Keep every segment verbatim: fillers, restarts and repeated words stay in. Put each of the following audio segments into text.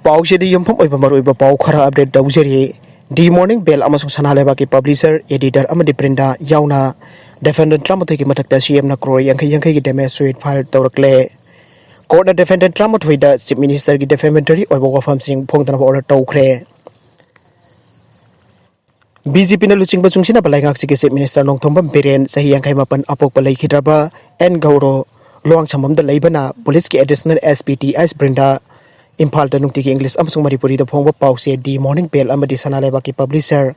ꯄꯥꯎꯁꯤꯗ ꯌꯨꯝꯐꯝ ꯑꯣꯏꯕ ꯃꯔꯨꯑꯣꯏꯕ ꯄꯥꯎ ꯈꯔ ꯑꯞꯗꯦꯠ ꯇꯧꯖꯔꯤ꯫ ꯗꯤ ꯃꯣꯔꯅꯤꯡ ꯕꯦꯜ ꯑꯃꯁꯨꯡ ꯁꯅꯥ ꯂꯩꯕꯥꯛꯀꯤ ꯄꯕ꯭ꯂꯤꯁꯔ, ꯑꯦꯗꯤꯇꯔ ꯑꯃꯗꯤ ꯄ꯭ꯔꯤꯟꯗ ꯌꯥꯎꯅ ꯗꯤꯐꯦꯟꯗꯦꯟ ꯇꯔꯥꯃꯥꯊꯣꯏꯒꯤ ꯃꯊꯛꯇ ꯁꯤ ꯑꯦꯝꯅ ꯀ꯭ꯔꯣꯔ ꯌꯥꯡꯈꯩ ꯌꯥꯡꯈꯩꯒꯤ ꯗꯦꯃꯦꯖ ꯁꯨꯏꯠ ꯐꯥꯏꯜ ꯇꯧꯔꯛꯂꯦ꯫ ꯀꯣꯔꯠꯅ ꯗꯤꯐꯦꯟꯗꯦꯟ ꯇꯔꯥꯃꯥꯊꯣꯏꯗ ꯆꯤꯐ ꯃꯤꯅꯤꯁꯇꯔꯒꯤ ꯗꯤꯐꯦꯃꯦꯇꯔꯤ ꯑꯣꯏꯕ ꯋꯥꯐꯝꯁꯤꯡ ꯐꯣꯡꯗꯅꯕ ꯑꯣꯔꯗꯔ ꯇꯧꯈ꯭ꯔꯦ꯫ ꯕꯤ ꯖꯦ ꯄꯤꯅ ꯂꯨꯆꯤꯡꯕ ꯆꯨꯡꯁꯤꯟꯅꯕ ꯂꯩꯉꯥꯛꯁꯤꯒꯤ ꯆꯤꯐ ꯃꯤꯅꯤꯁꯇꯔ ꯅꯣꯡꯊꯣꯝꯕꯝ ꯕꯤꯔꯦꯟ, ꯆꯍꯤ ꯌꯥꯡꯈꯩ ꯃꯥꯄꯟ ꯑꯄꯣꯛꯄ ꯂꯩꯈꯤꯗ꯭ꯔꯕ ꯑꯦꯟ ꯒꯧꯔꯣ, ꯂꯨꯋꯥꯡꯁꯪꯕꯝꯗ ꯂꯩꯕꯅ ꯄꯨꯂꯤꯁꯀꯤ ꯑꯦꯗꯤꯁꯅꯦꯜ ꯑꯦꯁ ꯄꯤ ꯇꯤ ꯑꯦꯁ ꯕ꯭ꯔꯤꯟꯗ, ꯏꯝꯐꯥꯜꯗ ꯅꯨꯡꯇꯤꯒꯤ ꯏꯪꯂꯤꯁ ꯑꯃꯁꯨꯡ ꯃꯅꯤꯄꯨꯔꯤꯗ ꯐꯣꯡꯕ ꯄꯥꯎꯆꯦ ꯗꯤ ꯃꯣꯔꯅꯤꯡ ꯕꯦꯜ ꯑꯃꯗꯤ ꯁꯅꯥ ꯂꯩꯕꯥꯛꯀꯤ ꯄꯕ꯭ꯂꯤꯁꯔ,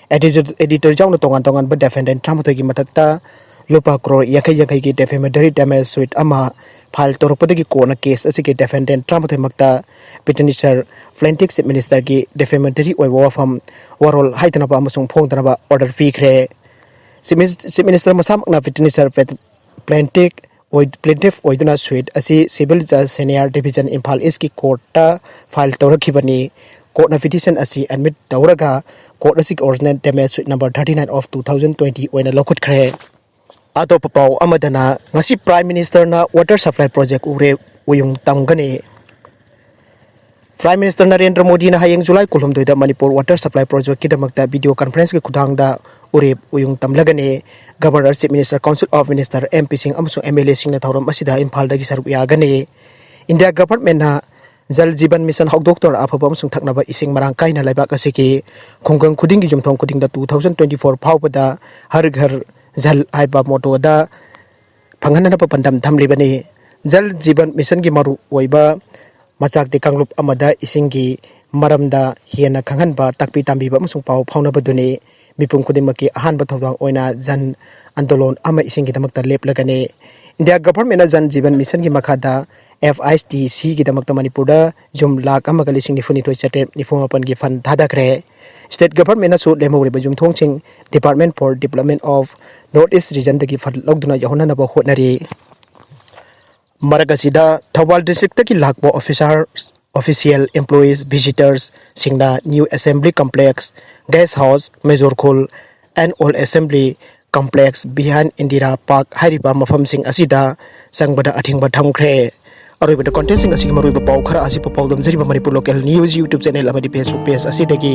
ꯑꯦꯗꯤꯇꯔ, ꯑꯦꯗꯤꯇꯔ ꯌꯥꯎꯅ ꯇꯣꯉꯥꯟ ꯇꯣꯉꯥꯟꯕ ꯗꯤꯐꯦꯟꯗꯦꯟ ꯇꯔꯥꯃꯥꯊꯣꯏꯒꯤ ꯃꯊꯛꯇ ꯂꯨꯄꯥ ꯀ꯭ꯔꯣꯔ ꯌꯥꯡꯈꯩ ꯌꯥꯡꯈꯩꯒꯤ ꯗꯤꯐꯦꯃꯦꯇꯔꯤ ꯗꯦꯃꯦꯖ ꯁꯨꯏꯠ ꯑꯃ ꯐꯥꯏꯜ ꯇꯧꯔꯛꯄꯗꯒꯤ ꯀꯣꯟꯅ ꯀꯦꯁ ꯑꯁꯤꯒꯤ ꯗꯤꯐꯦꯟꯗꯦꯟ ꯇꯔꯥꯃꯥꯊꯣꯏꯃꯛꯇ ꯄꯤꯇꯤꯁꯅꯔ, ꯄ꯭ꯂꯦꯟꯇꯤꯐ ꯆꯤꯐ ꯃꯤꯅꯤꯁꯇꯔꯒꯤ ꯗꯤꯐꯦꯃꯦꯇꯔꯤ ꯑꯣꯏꯕ ꯋꯥꯐꯝ, ꯋꯥꯔꯣꯜ ꯍꯥꯏꯗꯅꯕ ꯑꯃꯁꯨꯡ ꯐꯣꯡꯗꯅꯕ ꯑꯣꯔꯗꯔ ꯄꯤꯈ꯭ꯔꯦ꯫ ꯆꯤꯐ ꯃꯤꯅꯤꯁ-, ꯆꯤꯐ ꯃꯤꯅꯤꯁꯇꯔ ꯃꯁꯥꯃꯛꯅ ꯄꯤꯇꯤꯁꯅꯔ, ꯄ꯭ꯂꯦꯟꯇꯤꯐ ꯑꯣꯏ-, ꯄ꯭ꯂꯦꯟꯇꯤꯐ ꯑꯣꯏꯗꯨꯅ ꯁꯨꯏꯠ ꯑꯁꯤ ꯁꯤꯚꯤꯜ ꯖꯁ ꯁꯦꯅꯤꯌꯔ ꯗꯤꯚꯤꯖꯟ ꯏꯝꯐꯥꯜ ꯏꯁꯀꯤ ꯀꯣꯔꯠꯇ ꯐꯥꯏꯜ ꯇꯧꯔꯛꯈꯤꯕꯅꯤ꯫ ꯀꯣꯔꯠꯅ ꯄꯤꯇꯤꯁꯟ ꯑꯁꯤ ꯑꯦꯗꯃꯤꯠ ꯇꯧꯔꯒ ꯀꯣꯔꯠ ꯑꯁꯤꯒꯤ original damage suit number thirty nine of two thousand twenty ꯑꯣꯏꯅ ꯂꯧꯈꯠꯈ꯭ꯔꯦ꯫ ꯑꯇꯣꯞꯄ ꯄꯥꯎ ꯑꯃꯗꯅ, ꯉꯁꯤ ꯄ꯭ꯔꯥꯏꯝ ꯃꯤꯅꯤꯁꯇꯔꯅ ꯋꯥꯇꯔ ꯁꯄ꯭ꯂꯥꯏ ꯄ꯭ꯔꯣꯖꯦꯛ ꯎꯔꯦꯞ ꯎꯌꯨꯡ ꯇꯝꯒꯅꯤ꯫ ꯄ꯭ꯔꯥꯏꯝ ꯃꯤꯅꯤꯁꯇꯔ ꯅꯔꯦꯟꯗ꯭ꯔ ꯃꯣꯗꯤꯅ ꯍꯌꯦꯡ ꯖꯨꯂꯥꯏ ꯀꯨꯟꯍꯨꯝꯗꯣꯏꯗ ꯃꯅꯤꯄꯨꯔ ꯋꯥꯇꯔ ꯁꯄ꯭ꯂꯥꯏ ꯄ꯭ꯔꯣꯖꯦꯛꯀꯤꯗꯃꯛꯇ ꯚꯤꯗꯤꯑꯣ ꯀꯟꯐꯔꯦꯟꯁꯀꯤ ꯈꯨꯠꯊꯥꯡꯗ ꯎꯔꯦꯞ ꯎꯌꯨꯡ ꯇꯝꯂꯒꯅꯤ꯫ Governor, chief minister, council of minister, M ꯄꯤꯁꯤꯡ ꯑꯃꯁꯨꯡ ꯑꯦꯝ ꯑꯦꯜ ꯑꯦꯁꯤꯡꯅ ꯊꯧꯔꯝ ꯑꯁꯤꯗ ꯏꯝꯐꯥꯜꯗꯒꯤ ꯁꯔꯨꯛ ꯌꯥꯒꯅꯤ꯫ ꯏꯟꯗꯤꯌꯥ ꯒꯚꯔꯟꯃꯦꯟꯠꯅ ꯖꯜ ꯖꯤꯕꯟ ꯃꯤꯁꯟ ꯍꯧꯗꯣꯛꯇꯨꯅ ꯑꯐꯕ ꯑꯃꯁꯨꯡ ꯊꯛꯅꯕ ꯏꯁꯤꯡ ꯃꯔꯥꯡ ꯀꯥꯏꯅ ꯂꯩꯕꯥꯛ ꯑꯁꯤꯒꯤ ꯈꯨꯡꯒꯪ ꯈꯨꯗꯤꯡꯒꯤ ꯌꯨꯝꯊꯣꯡ ꯈꯨꯗꯤꯡꯗ ꯇꯨ ꯊꯥꯎꯖꯟ ꯇ꯭ꯋꯦꯟꯇꯤ ꯐꯣꯔ ꯐꯥꯎꯕꯗ ꯍꯔ ꯘꯔ ꯖꯜ ꯍꯥꯏꯕ ꯃꯣꯇꯣꯗ ꯐꯪꯍꯟꯅꯅꯕ ꯄꯥꯟꯗꯝ ꯊꯝꯂꯤꯕꯅꯤ꯫ ꯖꯜ ꯖꯤꯕꯟ ꯃꯤꯁꯟꯒꯤ ꯃꯔꯨꯑꯣꯏꯕ ꯃꯆꯥꯛꯇꯤ ꯀꯥꯡꯂꯨꯞ ꯑꯃꯗ ꯏꯁꯤꯡꯒꯤ ꯃꯔꯝꯗ ꯍꯦꯟꯅ ꯈꯪꯍꯟꯕ, ꯇꯥꯛꯄꯤ ꯇꯝꯕꯤꯕ ꯑꯃꯁꯨꯡ ꯄꯥꯎ ꯐꯥꯎꯅꯕꯗꯨꯅꯤ꯫ ꯃꯤꯄꯨꯝ ꯈꯨꯗꯤꯡꯃꯛꯀꯤ ꯑꯍꯥꯟꯕ ꯊꯧꯗꯥꯡ ꯑꯣꯏꯅ ꯖꯟ ꯑꯟꯗꯣꯂꯣꯟ ꯑꯃ ꯏꯁꯤꯡꯒꯤꯗꯃꯛꯇ ꯂꯦꯞꯂꯒꯅꯤ꯫ ꯏꯟꯗꯤꯌꯥ ꯒꯚꯔꯟꯃꯦꯟꯠꯅ ꯖꯟ ꯖꯤꯕꯟ ꯃꯤꯁꯟꯒꯤ ꯃꯈꯥꯗ ꯑꯦꯐ ꯑꯥꯏ ꯇꯤ ꯁꯤꯒꯤꯗꯃꯛꯇ ꯃꯅꯤꯄꯨꯔꯗ ꯌꯨꯝ ꯂꯥꯈ ꯑꯃꯒ ꯂꯤꯁꯤꯡ ꯅꯤꯐꯨꯅꯤꯊꯣꯏ ꯆꯥꯇ꯭ꯔꯦꯠ ꯅꯤꯐꯨ ꯃꯥꯄꯟꯒꯤ ꯐꯟ ꯊꯥꯗꯈ꯭ꯔꯦ꯫ ꯁ꯭ꯇꯦꯠ ꯒꯚꯔꯟꯃꯦꯟꯠꯅꯁꯨ ꯂꯦꯝꯍꯧꯔꯤꯕ ꯌꯨꯝꯊꯣꯡꯁꯤꯡ department for development of north east ꯔꯤꯖꯟꯗꯒꯤ ꯐꯟ ꯂꯧꯗꯨꯅ ꯌꯧꯍꯟꯅꯅꯕ ꯍꯣꯠꯅꯔꯤ꯫ ꯃꯔꯛ ꯑꯁꯤꯗ, ꯊꯧꯕꯥꯜ ꯗꯤꯁꯇ꯭ꯔꯤꯛꯇꯒꯤ ꯂꯥꯛꯄ ꯑꯣꯐꯤꯁꯥꯔ, ꯑꯣꯐꯤꯁꯤꯌꯦꯜ, ꯏꯝꯄ꯭ꯂꯣꯌꯤꯁ, ꯚꯤꯖꯤꯇꯔꯁꯁꯤꯡꯅ new assembly complex, guest house, major ꯈꯨꯜ, and old assembly complex, behind Indira park ꯍꯥꯏꯔꯤꯕ ꯃꯐꯝꯁꯤꯡ ꯑꯁꯤꯗ ꯆꯪꯕꯗ ꯑꯊꯤꯡꯕ ꯊꯝꯈ꯭ꯔꯦ꯫ ꯑꯔꯣꯏꯕꯗ ꯀꯣꯟꯇꯦꯟꯁꯤꯡ ꯑꯁꯤꯒꯤ ꯃꯔꯨꯑꯣꯏꯕ ꯄꯥꯎ ꯈꯔ ꯑꯁꯤꯕꯨ ꯄꯥꯎꯗꯝꯖꯔꯤꯕ Manipur local news YouTube channel ꯑꯃꯗꯤ Facebook ꯄꯦꯖ ꯑꯁꯤꯗꯒꯤ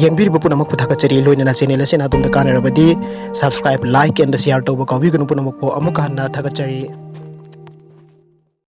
ꯌꯦꯡꯕꯤꯔꯤꯕ ꯄꯨꯝꯅꯃꯛꯄꯨ ꯊꯥꯒꯠꯆꯔꯤ꯫ ꯂꯣꯏꯅꯅ ꯆꯦꯅꯦꯜ ꯑꯁꯤꯅ ꯑꯗꯣꯝꯗ ꯀꯥꯟꯅꯔꯕꯗꯤ subscribe, like and share ꯇꯧꯕ ꯀꯥꯎꯕꯤꯒꯅꯨ꯫ ꯄꯨꯝꯅꯃꯛꯄꯨ ꯑꯃꯨꯛꯀ ꯍꯟꯅ ꯊꯥꯒꯠꯆꯔꯤ꯫